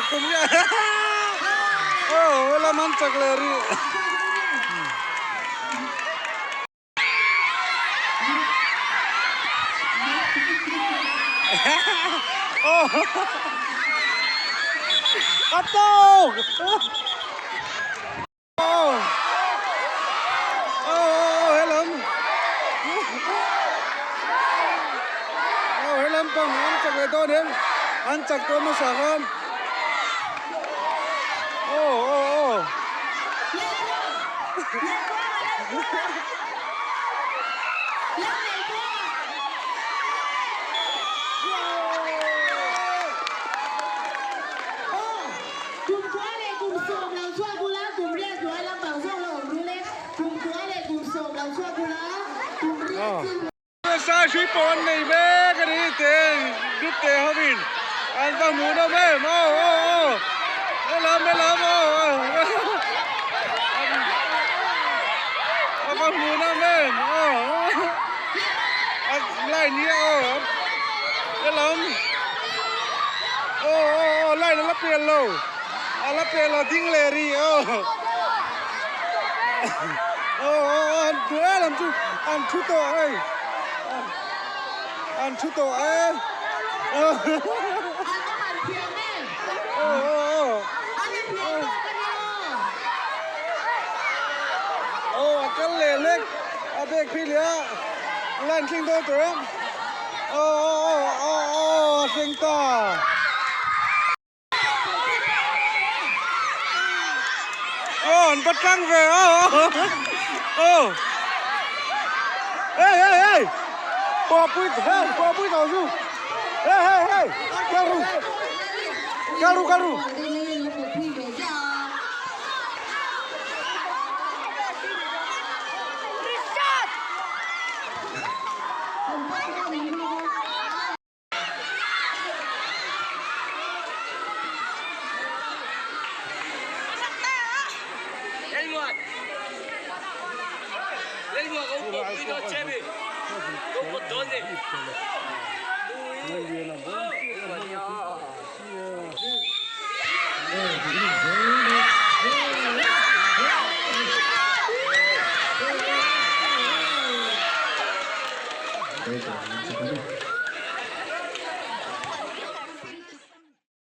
Kum riat. Aw helam an chak leh rih. Aw. A tawk. Aw aw helam aw helam pang an chak leh dawn em an chak dawn hmasa khan aw aw aw Kum kua leh kum sawm lo chhuak ula, kum riat hnuai lampang zawk lo awm rul e. Kum kua leh kum sawm lo chhuak ula, kum riat chin. Nasa hri pawh an nei mek a ni te group te hovin an va hmuh nawm em aw aw aw helam helam aw aw a va hmuh nawm em aw a line hi aw helam aw aw aw line a la pian lo a la pian lo ding leh rih aw aw aw aw an thu em an chu an thu tawh hei an thu tawh e aw aw aw aw a kal leh hlek a bag phei leh a line thleng dawn tawh em aw aw aw aw a thleng ta. Aw an va tlang ve aw aw hey hey hey pawhpui hey pawhpui tawh chu hey hey hey kal ru kal ru kal ru.